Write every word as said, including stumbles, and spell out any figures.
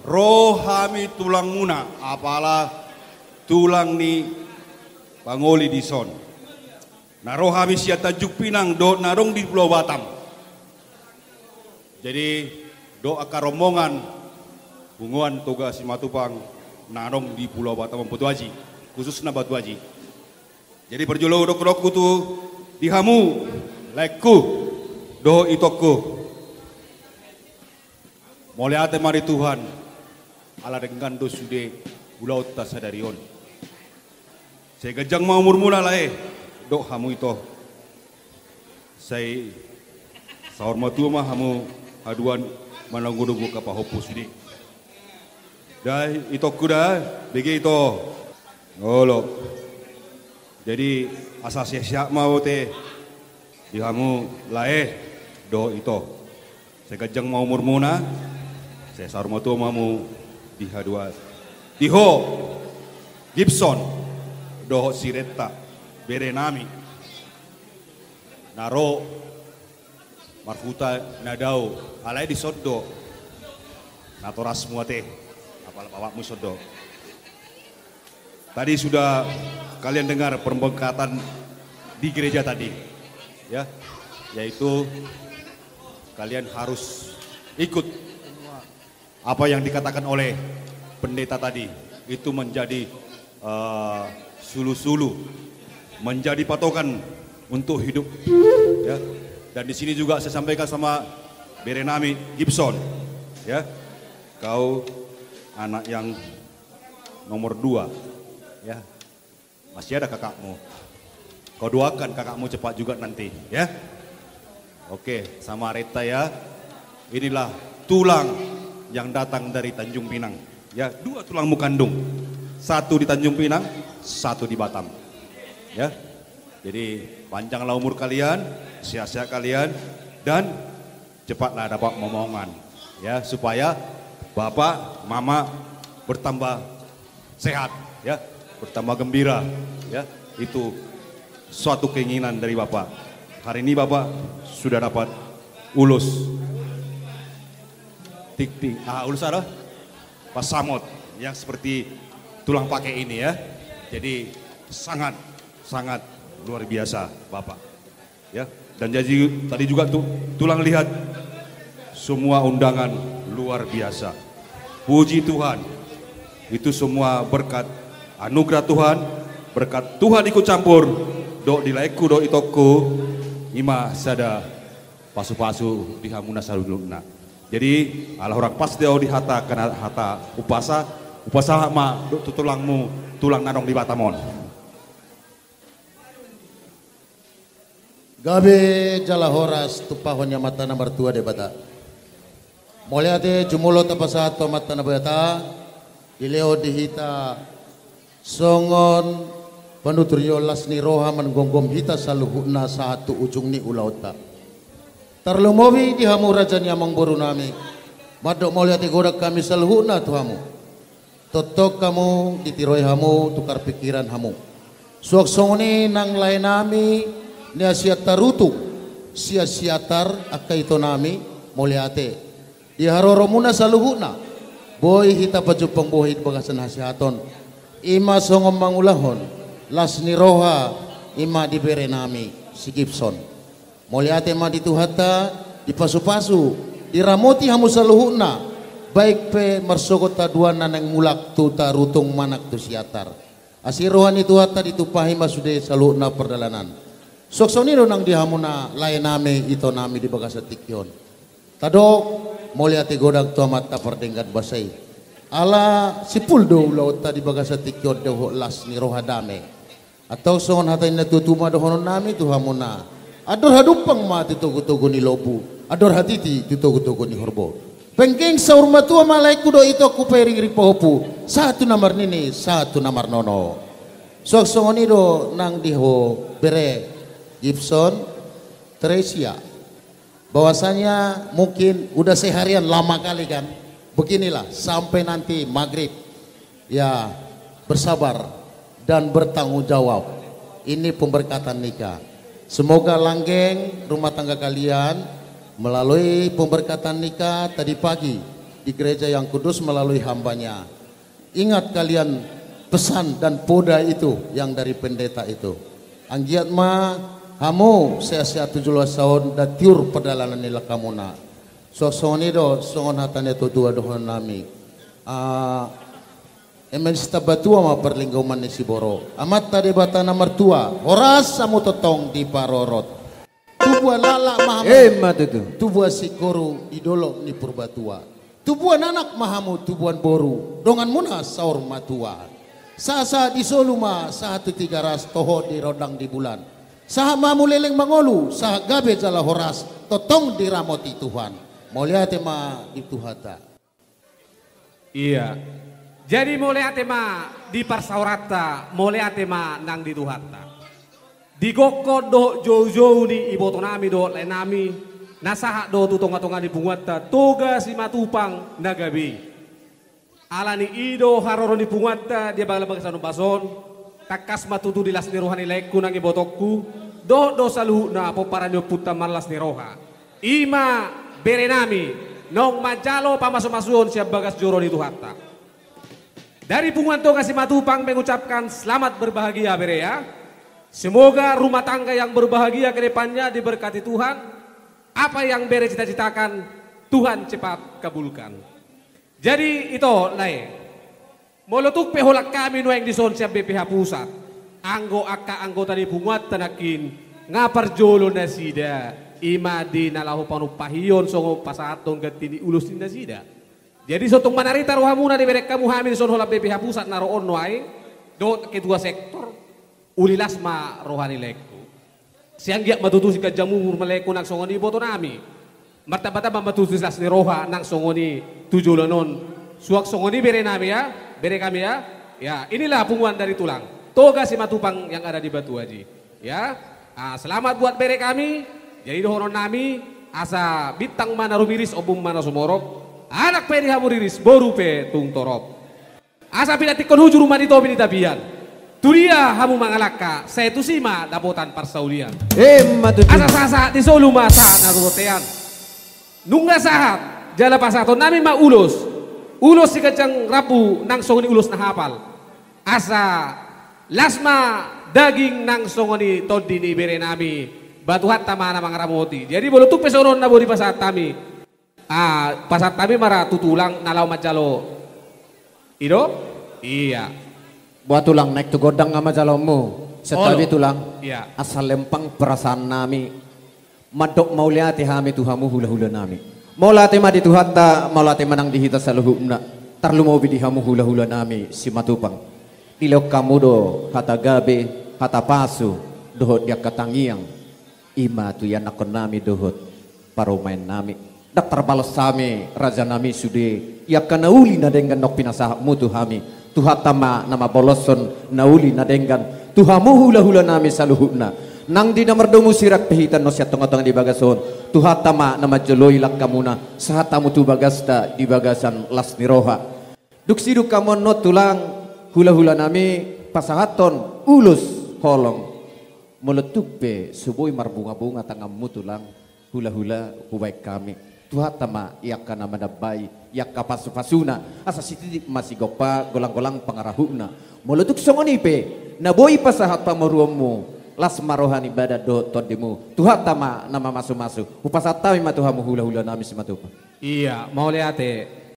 Ro hami tulangmuna, apala tulang ni pangoli dison. Na ro hami sian Tanjung Pinang dohot na adong di Pulau Batam. Jadi, dohot angka rombongan Punguan Toga Simatupang na adong di Pulau Batam on, Batu Aji, khususna Batu Aji. Jadi parjolo dok-, dokku tu di hamu, laengku dohot itongku. Mauliate ma di Tuhan, ala denggan do sude ulaonta sadari on. Sai ganjang ma umurmuna lae, dohot hamu ito. Sai saur matua ma hamu haduan manogunogu angka pahompu sude. Da itongku da, bege ito. Olo. Jadi asa sehat-sehat ma bote di hamu lae dohot ito. Sai ganjang ma umurmuna, sai saur matua ma hamu di haduan. Di ho Gibson dohot si Retta, bere nami. Na ro marhuta na dao, alai dison do natorasmu ate, apala bapakmu dison do. Tadi sudah kalian dengar pemberkatan di gereja tadi, ya, yaitu kalian harus ikut apa yang dikatakan oleh pendeta tadi, itu menjadi, eh, sulu-sulu, menjadi patokan untuk hidup, ya. Dan di sini juga saya sampaikan sama bere nami Gibson, ya, kau anak yang nomor dua, ya. Masih ada kakakmu. Kau doakan kakakmu cepat juga nanti, ya. Oke, sama Retta ya. Inilah tulang yang datang dari Tanjung Pinang. Ya, dua tulangmu kandung. Satu di Tanjung Pinang, satu di Batam. Ya. Jadi, panjanglah umur kalian, sehat-sehat kalian, dan cepatlah dapat momongan, ya, supaya bapak, mama bertambah sehat, ya, bertambah gembira, ya. Itu suatu keinginan dari bapak. Hari ini bapak sudah dapat ulos tiktik, ah, ulos apa? Pasamot yang seperti tulang pakai ini, ya. Jadi sangat, sangat luar biasa, bapak. Ya, dan jadi tadi juga tu-, tulang lihat semua undangan luar biasa. Puji Tuhan, itu semua berkat anugerah Tuhan, berkat Tuhan ikut campur, dohot di laengku, dohot itongku, ima sada pasu-pasu di hamuna saluhutna. Jadi, ala hurang pas do au di hata, karena hata umpasa, umpasa ma dohot tu tulangmu, tulang na adong di Batam on. Gabe jala horas tumpahon ni Amanta na martua Debata. Mauliate jumolo tapasahat tu Amanta na Debata, dilehon di hita songon panutur ni las ni roha manggomgom hita saluhutna sahat tu ujung ni ulaonta. Tarlumobi di hamu raja ni amangboru nami, mandok mauliate godang hami saluhutna tu hamu. Tongtong hamu ditiroi hamu, tukar pikiran hamu. Suang songon i nang lae nami na sian Tarutung, sian Siantar, angka ito nami, mauliate. Di haroromuna saluhutna, boi hita pajumpang bohi di bagasan hasehaton. Ima songon mangulahon las ni roha, ima di bere nami si Gibson. Mauliate ma di Tuhanta, dipasupasu, diramoti hamu saluhutna, baik pe marsogot haduan na naeng mulak tu Tarutung manang tu Siantar. Asi roha ni Tuhanta ditumpahi ma sude saluhutna pardalanan. Suang songon i do nang di hamuna lae nami, ito nami di bagasan tingki on. Tadok mauliate godang tu Amanta pardenggan basa i. Ala simpul do ulaonta di bagasan tingki on dohot las ni roha dame. Antong songon hata ni na tuatua ma dohonon nami tu hamuna. Andor hadumpang ma tu togutogu ni lombu, andor hatiti tu togutogu ni horbo. Penggeng saur matua ma laengku dohot itongku pairingiring pahompu, sahat tu na marnini, sahat tu na marnono. Suang songon i do nang di ho bere Gibson, Teresia. Bahwasanya mungkin udah seharian lama kali kan. Beginilah, sampai nanti maghrib. Ya, bersabar dan bertanggung jawab. Ini pemberkatan nikah. Semoga langgeng rumah tangga kalian melalui pemberkatan nikah tadi pagi. di gereja yang kudus melalui hambanya. Ingat kalian pesan dan poda itu yang dari pendeta itu. Anggiat ma hamu sehat-sehat tu joloan on, da tiur pardalanan ni langkamuna. So songon i do, songon hata ni natuatua dohonon nami. Ah, eme sitamba tua ma parlinggoman ni siborok. Amanta Debata na martua, horas hamu tongtong diparorot. Tubuan laklak ma hamu. Emma tutu. Tubuan singkoru di dolok ni Purbatua. Tubuan anak ma hamu, tubuan boru, donganmuna saur matua. Sahat-sahat di solu ma, sahat tu Tigaras, toho di rondang di bulan. Sahat ma hamu leleng mangolu, sahat gabe jala horas, tongtong diramoti Tuhan. Mauliate ma di Tuhanta. Ia. Jadi mauliate ma di parsaoranta, mauliate ma nang di Tuhanta. Di gokhon dohot joujou ni ibotonami dohot laenami, na sahat do tu tongatonga ni punguanta Toga Simatupang na gabe i. Ala ni i do haroro ni punguanta di bagasan ombas on, tangkas ma tutu di las ni roha ni laengku nang ibotongku, dohot do saluhutna pomparan ni ompunta marlas ni roha. I ma berenami, naung manjalo pamasumasuon sian bagas joro ni Tuhanta. Dari punguan Toga Simatupang mengucapkan selamat berbahagia, bere, ya. Semoga rumah tangga yang berbahagia ke depannya diberkati Tuhan. Apa yang bere cita-citakan, Tuhan cepat kabulkan. Jadi, ito, lae. Molo tung pe holan hami nuaeng dison sian B P H Pusat, anggo angka anggota ni punguanta nangkin, nga parjolo nasida, i ma di na laho panumpahion songon pasahathon ganti ni ulos ni nasida. Jadi, so tung manarita rohamuna dibereng hamu hami dison holan B P H Pusat na ro on nuaeng, dohot ketua sektor, uli las ma roha ni laengku. Sai anggiat ma tutu siganjang umur ma laengku nang songon i ibotonami. Martambatamba ma tutu las ni roha nang songon i tu joloan on. Suang songon i berenami, ya, bere kami, ya. Ya, inilah punguan dari tulang Toga Simatupang yang ada di Batu Aji. Ya. Ah, selamat buat bere kami. Jadi dohononnami, asa bintang ma na rumiris, ombun ma na sumorop. Anak pe di hamu riris, boru pe tung torop. Asa pinantikhon hujur ma di topi ni tapian. Tudia hamu mangalangka, sai tusi ma dapotan parsaulian. Emma tutu. Asa sahat-sahat di solu ma sahat na tu bontean. Nunga sahat, jala pasahatonnami ma ulos. Ulos siganjang rambu nang songon i ulos na hapal. Asa las ma daging nang songon i tondi ni berenami. Ba Tuhanta ma na mangaramoti. Jadi molo tung pe songon on na boi dipasahat hami. Ah, pasahat hami ma ra tu tulang na laho manjalo. I do? Ia. Boha tulang, naeng tu gondang ma jaloonmu. Santabi tulang. Ia. Asa lempang perasaannami. Mandok mauliate hami tu hamu hulahulanami. Mauliate ma di Tuhanta, mauliate ma nang di hita saluhutna. Tarlumobi di hamu hulahulanami Simatupang. Dilehon hamu do hata gabe, hata pasu, dohot di angka tangiang. I ma tu ianakkonnami dohot parumaennami. Ndang tarbalos hami, rajanami, sude i angka na uli na denggan naung pinasahatmu tu hami. Tuhanta ma na mamboloshon na uli na denggan tu hamu hulahulanami saluhutna. Nang di na mardomu sirang pe hita annon sian tongatonga ni bagas on, Tuhanta ma na manjoloi langkamuna, sahat hamu tu bagasta di bagasan las ni roha. Dung sidung hamu annon tulang, hulahulanami, pasahathon ulos holong. Molo tung pe so boi marbungabunga tanganmu tulang, hulahula, hubaen hami. Tuhanta ma i angka na manambai, i angka pasupasuna, asa sititi ma sigompa, golanggolang pangarahutna. Molo tung songon i pe na boi pasahat pamoruonmu, las ma roha ni badan dohot tondimu. Tuhanta ma na mamasumasu. Hupasahat hami ma tu hamu hulahulanami Simatupang. Ia, mauliate.